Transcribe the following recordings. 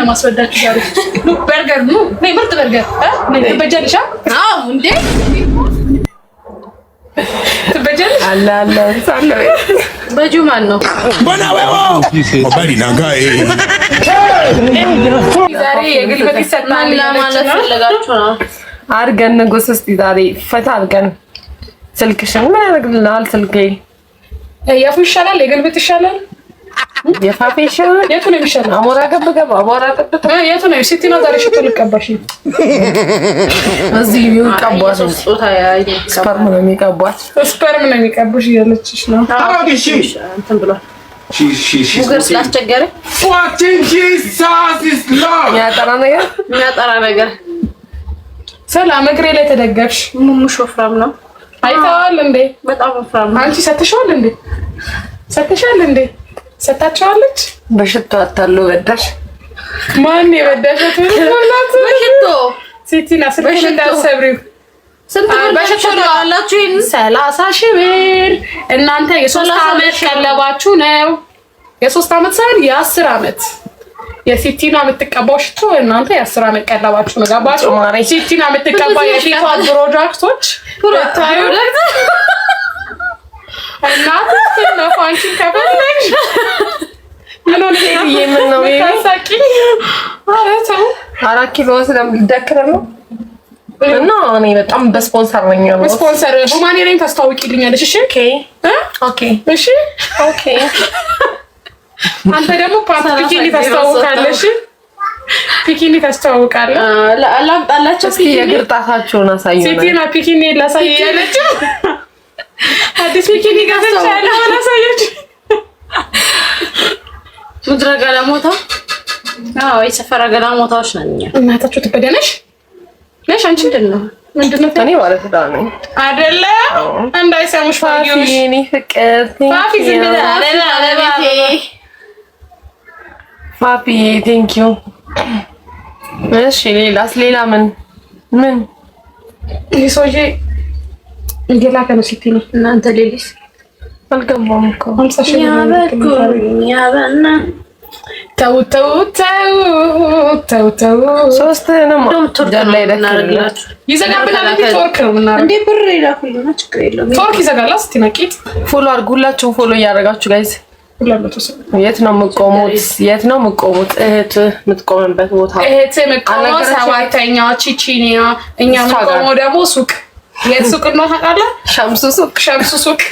ነው ማስረዳችሁ ዛሬ። ኑ በርገር፣ ኑ ነይ፣ ምርጥ በርገር እ ነይ ትበጃለሽ? አዎ እንዴ። ትበጃለሽ? አለ አለ አለ። በጁ ማን ነው? Mobali na ngai. ዛሬ የግልበጥ ይሰጣል ምን ለማለት ፈለጋችሁ ነው? አድርገን ንጉስ፣ እስቲ ዛሬ ፈታ አድርገን። ስልክሽን ምን ያደርግልናል? ስልኬ የፉ ይሻላል፣ የግልበጥ ይሻላል። የፋፌ ይሻላል። የቱ ነው የሚሻለው? አሞራ ገብ ገብ አሞራ ጥብጥ። የቱ ነው? ሲቲና ዛሬ ሽቶ ልቀባሽ ነው። እዚህ የሚቀቧት ጾታ sperm ነው የሚቀቧት። Sperm ነው የሚቀቡሽ እያለችሽ ነው። እንትን ብሏል። ጉግል ስላስቸገረ Fucking Jesus is Lord. የሚያጠራ ነገር። የሚያጠራ ነገር። ሰላም፣ እግሬ ላይ ተደገፍሽ። ሙሙሽ ወፍራም ነው። አይተዋል እንዴ? በጣም ወፍራም ነው። አንቺ ሰትሸዋል እንዴ? ሰትሻል እንዴ? ሰታቸዋለች። በሽቶ አታሎ በዳሽ። ማን የበዳሻት? በሽቶ። ሲቲና ስልክሽን እንዳትሰብሪው። ስንት ብር በሽቶ ነው። አላችሁ? ይሄን 30,000 ብር እናንተ የ3 ዓመት ቀለባችሁ ነው። የ3 ዓመት ሳይሆን የ10 ዓመት የሲቲና የምትቀባው ሽቶ እናንተ የ10 ዓመት ቀለባችሁ ነው። ገባችሁ? ጭማሪ። ሲቲና የምትቀባ የፊቷ product ኦች ብታዩ እናት ነው። አንቺን ከፈለግሽ ምን ሆነሽ ነው? ምን ነው baby? የምታሳቂ? ኧረ ተው። 4 ኪሎ ስለምደክር ነው እና እኔ በጣም በስፖንሰር ነኝ ያለው። ስፖንሰር ሁማኔ ላይ ታስተዋውቂልኛለሽ። እሺ? Okay. እ? Okay. እሺ። Okay. አንተ ደግሞ ፓንት bikini ታስተዋውቃለሽ። Bikini ታስተዋውቃለህ። ላምጣላቸው። እስኪ የእግር ጣታቸውን አሳዩን። ሲቲና bikini ላሳይ ያለችው አዲስ bikini ገዝቻለሁ አላሳየች። ምድረ ጋለሞታ። አዎ፣ የሰፈራ ጋለሞታዎች ነን እኛ። እናታችሁ ትበደነሽ ነሽ አንቺ። ምንድን ነው? ምንድን ነው? እኔ ማለት ትዳር ነኝ። አይደለ እንዳይሰሙሽ ፋፊ ፋፊዎች። የኔ ፍቅር። ፋፊ ዝም ብለህ ባለቤቴ። ፋፊ thank you። እሺ ሌላስ? ሌላ ምን ምን? ይህ ሰውዬ እየላከ ነው ሲቲ ነው። እናንተ ሌሊስ አልገባም እኮ። 50,000 ብር ያበና ተው ተው ተው ተው ተው። ሶስት ነው ላይ ደክልላችሁ። ይዘጋብናል እንዴ? ቶርክ ነው የምናደርገው። እንዴ ብር ይላኩልና ችግር የለውም። ቶርክ ይዘጋላ ስትነቂት Follow አድርጉ። ሁላችሁም follow እያደረጋችሁ guys። 200 ሰው። የት ነው የምትቆሙት? የት ነው የምትቆሙት? እህት የምትቆምበት ቦታ። እህት የምትቆመው አልነገረችም? ሰባተኛው ቺቺኒያ፣ እኛ እሷ ጋር። የምንቆመው ደግሞ ሱቅ። የት ሱቅ ነው ታውቃለህ? ሸምሱ ሱቅ። ሸምሱ ሱቅ።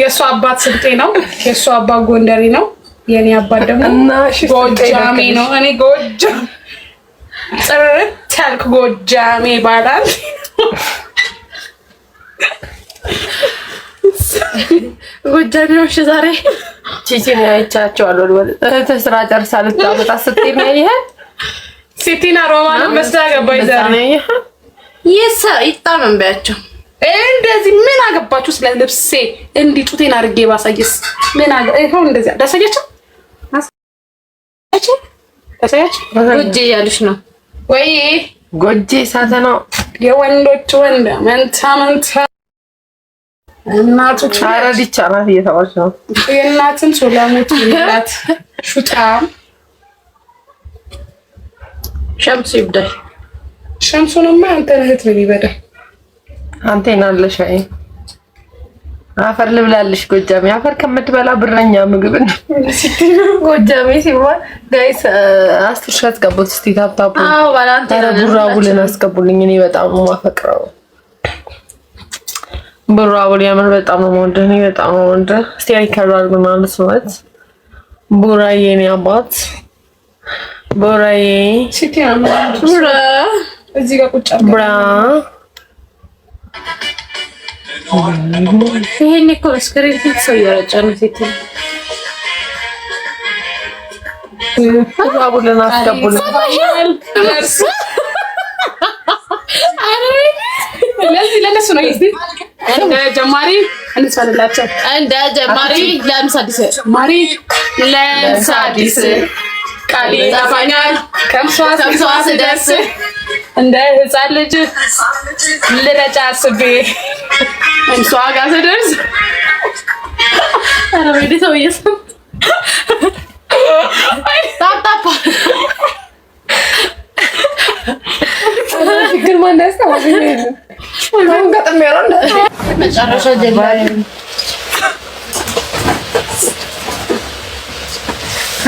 የእሷ አባት ስልጤ ነው። የእሷ አባት ጎንደሬ ነው። የኔ አባት ደግሞ እና እሺ ስልጤ ጎጃሜ ነው። እኔ ጎጃም ጥርት ያልክ ጎጃሜ ይባላል። ጎጃሜዎች ዛሬ ቺቺኒያ አይቻቸዋለሁ። ልበል እህት ስራ ጨርሳ ልታመጣ ስትሄድ ነው ያየኸው? ሲቲና ሮማን መስላ ገባኝ በዛ ዛሬ። ነው ያየኸው? ይጣመን በያቸው። እንደዚህ ምን አገባችሁ ስለ ልብሴ? እንዲህ ጡቴን አድርጌ ባሳይስ ምን አገ ይኸው እንደዚህ ላሳያቸው ላሳያቸው። ጎጄ እያሉሽ ነው። ወይ ጎጄ ሳተ ነው። የወንዶች ወንድ መንታ መንታ እናቶች። ኧረ ዲቻ ናት እየተባለች ነው። የእናትን ሶላሞት እናት ሹጣ። ሸምሱ ይብዳል። ሸምሱንማ አንተን እህት ነው የሚበዳ። አንቴና አለሽ። አይ አፈር ልብላልሽ ጎጃሜ። አፈር ከምትበላ ብረኛ ምግብ ነው ጎጃሜ ሲባል። Guys 10,000 አስገቡት እስቲ tap tap። አዎ ባለ አንቴና። ኧረ ቡራቡልን አስገቡልኝ። እኔ በጣም ነው የማፈቅረው ቡራቡል። የምር በጣም ነው የምወደው። እኔ በጣም ነው የምወደው። እስቲ record አድርጉና ልስማት። ቡራዬ የኔ አባት ቡራዬ። ሲቲ ቡራ። እዚህ ጋር ቁጭ አድርገን ቡራ። ይሄን እኮ screen ፊት ሰው እየረጨ ነው። ሴት ቡራቡልን አስገቡልኝ። ለዚህ ለነሱ ነው። እንደ ጀማሪ እንስፈልላቸው። እንደ ጀማሪ ለምሳ አዲስ ጀማሪ ለምሳ አዲስ ቃል ይጠፋኛል ከምሷ ከምሷ ስደርስ። እንደ ህፃን ልጅ ልረጫ አስቤ እምሷ ጋር ስደርስ። ኧረ ወይኔ ሰው እየሰማ tap tap። ማን ያስታወሰኝ? ይሄንን አሁን ገጥሜ ነው እንደ መጨረሻ ጀላ።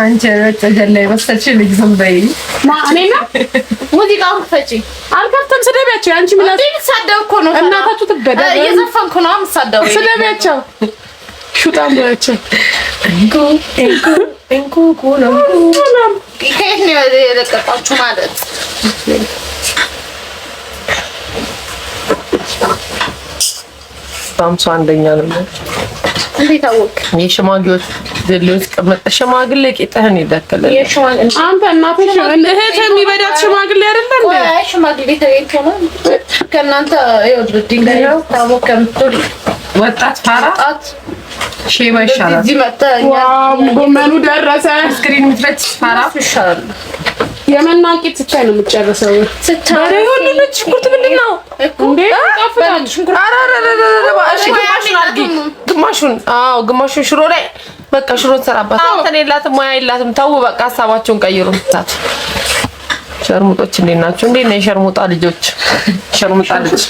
አንቺ ረጨ ጀላ የመሰልሽ ልጅ ዝም በይ። እኔና ሙዚቃውን ክፈጪ። አልከፍትም። ስደቢያቸው። የአንቺ ምላስ እንዴ ልትሳደብ እኮ ነው። እናታችሁ ትበደል። እየዘፈንኩ ነው የምትሳደበው። ስደቢያቸው፣ ሹጣም በያቸው። እንኩ እንኩ እንኩ ኩነም። ከየት ነው የለቀቃችሁ ማለት? 51ኛ ነው። እንዴት አወቅ? የሽማግሌዎች ጀሌዎች ቀመጠ ሽማግሌ ቂጥህን ይደክልል። አንተ እናትሽ እህትህ የሚበዳት ሽማግሌ አይደለ እንዴ? ቆይ ሽማግሌ ተገኝቶ ነው ከእናንተ ይኸውልህ፣ ድንጋይ ታቦት ከምትል ወጣት ፋራ ጣት ሼባ ይሻላል። እዚህ መጥተህ እኛ Wow ጎመኑ ደረሰ። Screen የምትረጭ ፋራ ይሻላል። የመናን ቂጥ ስታይ ነው የምትጨርሰው። ኧረ ይኸውልህ ነጭ ሽንኩርት ምንድን ነው? እንዴ ይጣፍጣል። ኧረ ኧረ ኧረ ኧረ እሺ ግማሹን አድርጊ። ግማሹን አዎ፣ ግማሹን ሽሮ ላይ በቃ ሽሮ እንሰራባት። እንትን የላትም ሙያ የላትም። ተው በቃ ሀሳባቸውን ቀይሩ። ሸርሙጦች እንዴት ናቸው? እንዴት ነው የሸርሙጣ ልጆች? ሸርሙጣ ልጅ